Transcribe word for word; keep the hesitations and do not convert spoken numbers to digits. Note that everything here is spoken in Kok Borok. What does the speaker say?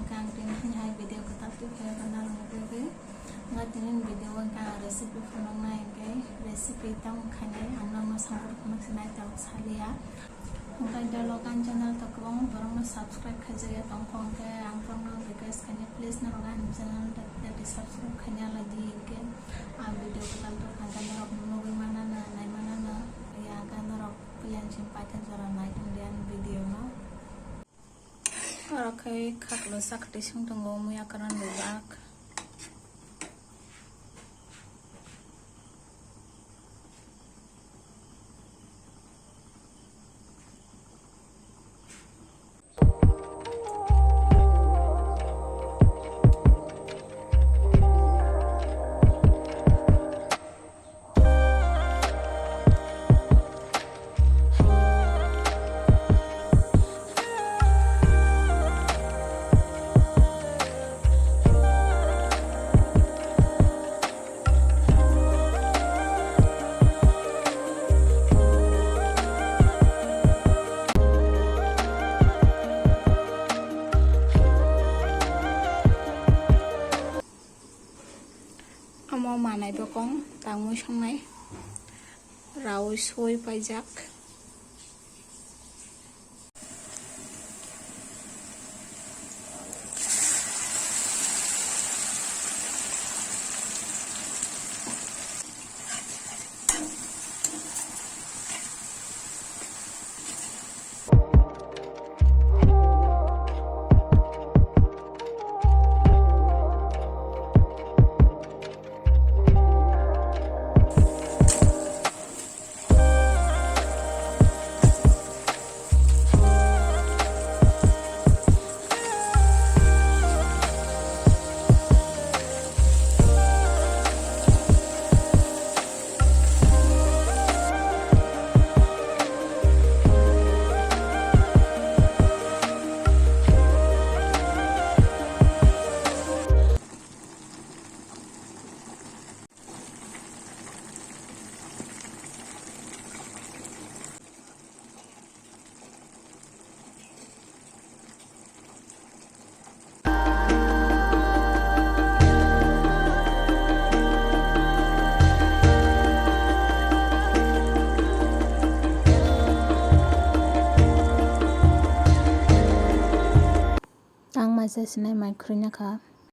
Ang tini hai video kwtal twi khe narwkna tubui. Nga tini video o ang recipe phunuknai, hwnkhe recipe tamo khainai ang nokno sampur phunuk se naithok saliya. Hwnkhe dolo ang channel to kwbangma borokno subscribe khaijakya tongkho, hwnkhe ang borokno request khainai, please norok ani channel dati subscribe khaina lai di, hwnkhe ang video kwtal twi khe norok nugui manana, nai manana, ya khe norok puila simi paithak jora nai tongdi ani video no. Oro khe khaklo sakti sung tongo muya kwran bai bak. Omo manai bokong tangwi songnai, raui sui paijak. Tangma se sinai mai khwrwina kha.